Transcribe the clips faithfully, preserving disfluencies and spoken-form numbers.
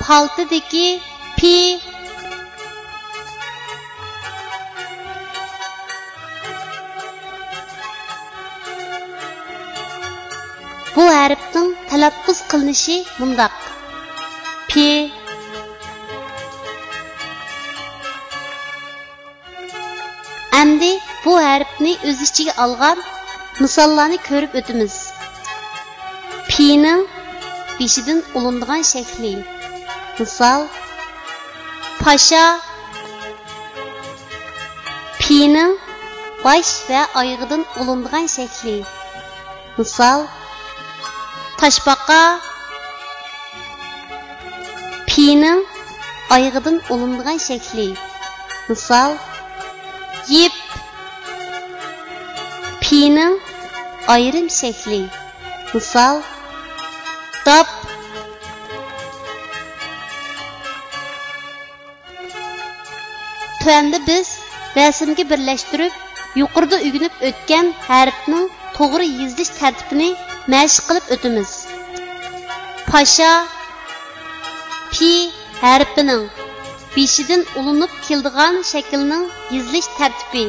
خالتىدىكى پى. بۇ ھەرپنىڭ تەلەپپۇز قىلىنىشى مۇنداق: پى. ئەمدى بۇ ھەرپنى ئۆز ئىچىگە ئالغان مىساللارنى كۆرۈپ ئۆتىمىز. پىنىڭ بېشىدىن ئۇلىنىدىغان شەكلى. مىسال، پاشا. پىنىڭ باش ۋە ئايىغىدىن ئۇلىنىدىغان شەكلى. مىسال، تاشپاقا. پىنىڭ ئايىغىدىن ئۇلىنىدىغان شەكلى. مىسال، يىپ. پىنىڭ ئايرىم شەكلى. مىسال، داپ. تۆۋەندە بىز رەسىمگە بىرلەشتۈرۈپ، يۇقىرىدا ئۆگىنىپ ئۆتكەن ھەرپنىڭ توغرا يېزىلىش تەرتىپىنى مەشىق قىلىپ ئۆتىمىز. پاشا، پى ھەرپىنىڭ بېشىدىن ئۇلىنىپ كېلىدىغان شەكىلنىڭ يېزىلىش تەرتىپى.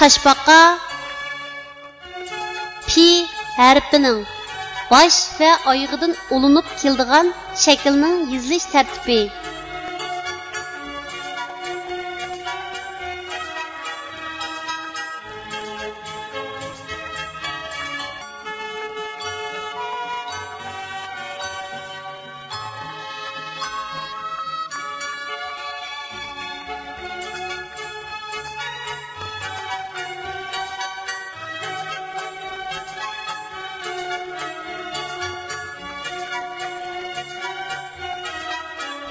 تاشپاقا، پى ھەرپىنىڭ باش ۋە ئايىغىدىن ئۇلىنىپ كېلىدىغان شەكىلنىڭ يېزىلىش تەرتىپى.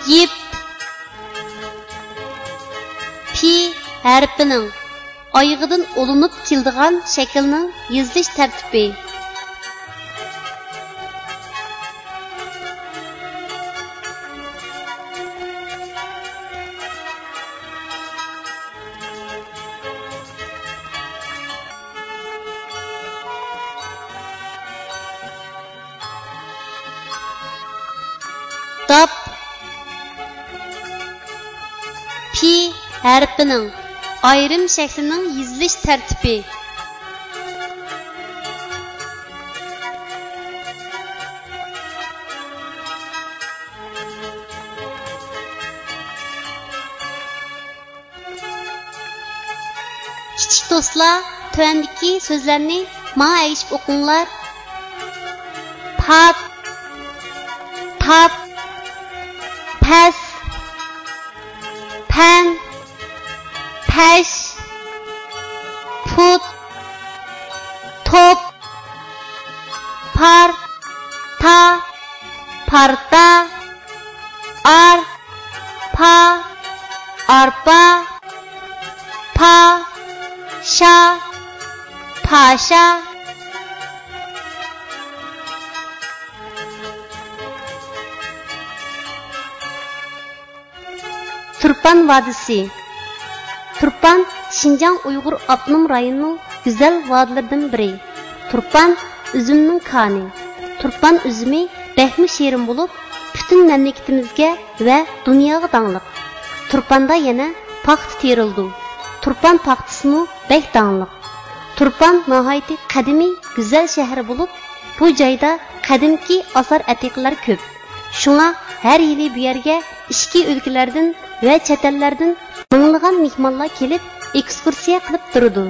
يىپ. پى ھەرپىنىڭ ئايىغىدىن ئۇلىنىپ كېلىدىغان شەكىلنىڭ يېزىلىش تەرتىپى. داپ. پى ھەرپىنىڭ ئايرىم شەكلىنىڭ يېزىلىش تەرتىپى. كىچىك دوستلار، تۆۋەندىكى سۆزلەرنى ماڭا ئەگىشىپ ئوقۇڭلار. پات، تاپ، پەس، پەن، پەش، پۇت، توپ، پار، تا، پارتا، ئار، پا، ئارپا، پا، شا، پاشا. تۇرپان ۋادىسى. تۇرپان شىنجاڭ ئۇيغۇر ئاپتونوم رايونىنىڭ گۈزەل ۋادىلىرىدىن بىرى. تۇرپان ئۈزۈمنىڭ كانى. تۇرپان ئۈزۈمى بەكمۇ شېرىن بولۇپ، پۈتۈن مەملىكىتىمىزگە ۋە دۇنياغا داڭلىق. تۇرپاندا يەنە پاختا تېرىلىدۇ. تۇرپان پاختىسىمۇ بەك داڭلىق. تۇرپان ناھايىتى قەدىمىي، گۈزەل شەھەر بولۇپ، بۇ جايدا قەدىمكى ئاسار ئەتىقىلەر كۆپ. شۇڭا ھەر يىلى بۇ يەرگە ئىچكى ئۆلكىلەردىن ۋە چەت ئەللەردىن مىڭلىغان مېھمانلار كېلىپ، ئېكسكۇرسىيە قىلىپ تۇرىدۇ.